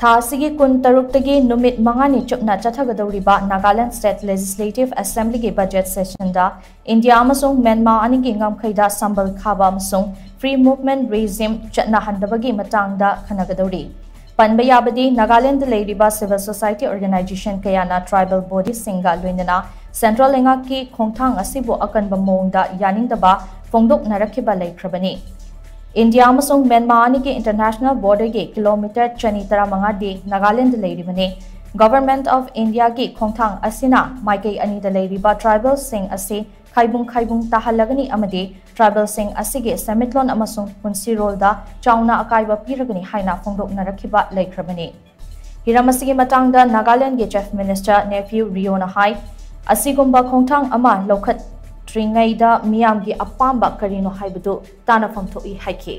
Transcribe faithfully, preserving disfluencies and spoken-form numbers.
ꯊꯥ ꯑꯁꯤꯒꯤ ꯀꯨꯟ ꯇꯔꯨꯛꯇꯒꯤ ꯅꯨꯃꯤꯠ ꯃꯉꯥꯅꯤ ꯆꯨꯞꯅ ꯆꯠꯊꯒꯗꯧꯔꯤꯕ ꯅꯥꯒꯥꯂꯦꯟꯗ ꯁ꯭ꯇꯦꯠ ꯂꯦꯖꯤꯁꯂꯦꯇꯤꯚ ꯑꯦꯁꯦꯝꯕ꯭ꯂꯤꯒꯤ ꯕꯖꯦꯠ ꯁꯦꯁꯟꯗ ꯏꯟꯗꯤꯌꯥ ꯑꯃꯁꯨꯡ ꯃ꯭ꯌꯥꯟꯃꯥꯔ ꯑꯅꯤꯒꯤ ꯉꯝꯈꯩꯗ ꯁꯝꯕꯜ ꯈꯥꯕ ꯑꯃꯁꯨꯡ ꯐ꯭ꯔꯤ ꯃꯨꯚꯃꯦꯟꯠ ꯔꯤꯖꯤꯝ ꯆꯠꯅꯍꯟꯗꯕꯒꯤ ꯃꯇꯥꯡꯗ ꯈꯟꯅꯒꯗꯧꯔꯤ꯫ ꯄꯟꯕ ꯌꯥꯕꯗꯤ, ꯅꯥꯒꯥꯂꯦꯟꯗ ꯂꯩꯔꯤꯕ ꯁꯤꯚꯤꯜ ꯁꯣꯁꯥꯏꯇꯤ ꯑꯣꯔꯒꯅꯥꯏꯖꯦꯁꯟ ꯀꯌꯥꯅ ꯇ꯭ꯔꯥꯏꯕꯦꯜ ꯕꯣꯗꯤꯁꯤꯡꯒ ꯂꯣꯏꯅꯅ ꯁꯦꯟꯇ꯭ꯔꯦꯜ ꯂꯩꯉꯥꯛꯀꯤ ꯈꯣꯡꯊꯥꯡ ꯑꯁꯤꯕꯨ ꯑꯀꯟꯕ ꯃꯑꯣꯡꯗ ꯌꯥꯅꯤꯡꯗꯕ ꯐꯣꯡꯗꯣꯛꯅꯔꯛꯈꯤꯕ ꯂꯩꯈ꯭ꯔꯕꯅꯤ꯫ ꯏꯟꯗꯤꯌꯥ ꯑꯃꯁꯨꯡ ꯃ꯭ꯌꯥꯟꯃꯥꯔ ꯑꯅꯤꯒꯤ ꯏꯟꯇꯔꯅꯦꯁꯅꯦꯜ ꯕꯣꯔꯗꯔꯒꯤ ꯀꯤꯂꯣꯃꯤꯇꯔ ꯆꯅꯤ ꯇꯔꯥꯃꯉꯥꯗꯤ ꯅꯥꯒꯥꯂꯦꯟꯗ ꯂꯩꯔꯤꯕꯅꯤ꯫ ꯒꯚꯔꯟꯃꯦꯟꯠ ꯑꯣꯐ ꯏꯟꯗꯤꯌꯥꯒꯤ ꯈꯣꯡꯊꯥꯡ ꯑꯁꯤꯅ ꯃꯥꯏꯀꯩ ꯑꯅꯤꯗ ꯂꯩꯔꯤꯕ ꯇ꯭ꯔꯥꯏꯕꯦꯜꯁꯤꯡ ꯑꯁꯤ ꯈꯥꯏꯕꯨꯡ ꯈꯥꯏꯕꯨꯡ ꯇꯥꯍꯜꯂꯒꯅꯤ ꯑꯃꯗꯤ ꯇ꯭ꯔꯥꯏꯕꯦꯜꯁꯤꯡ ꯑꯁꯤꯒꯤ ꯁꯦꯟꯃꯤꯠꯂꯣꯟ ꯑꯃꯁꯨꯡ ꯄꯨꯟꯁꯤꯔꯣꯜꯗ ꯆꯥꯎꯅ ꯑꯀꯥꯏꯕ ꯄꯤꯔꯒꯅꯤ ꯍꯥꯏꯅ ꯐꯣꯡꯗꯣꯛꯅꯔꯛꯈꯤꯕ ꯂꯩꯈ꯭ꯔꯕꯅꯤ꯫ ꯍꯤꯔꯝ ꯑꯁꯤꯒꯤ ꯃꯇꯥꯡꯗ ꯅꯥꯒꯥꯂꯦꯟꯗꯒꯤ ꯆꯤꯐ ꯃꯤꯅꯤꯁꯇꯔ ꯅꯦꯐꯤꯌꯨ ꯔꯤꯑꯣꯅ ꯍꯥꯏ, ꯑꯁꯤꯒꯨꯝꯕ ꯈꯣꯡꯊꯥꯡ ꯑꯃ ꯂꯧꯈꯠꯇ꯭ꯔꯤꯉꯩꯗ ꯃꯤꯌꯥꯝꯒꯤ ꯑꯄꯥꯝꯕ ꯀꯔꯤꯅꯣ ꯍꯥꯏꯕꯗꯨ ꯇꯥꯟꯅꯐꯝ ꯊꯣꯛꯏ ꯍꯥꯏꯈꯤ꯫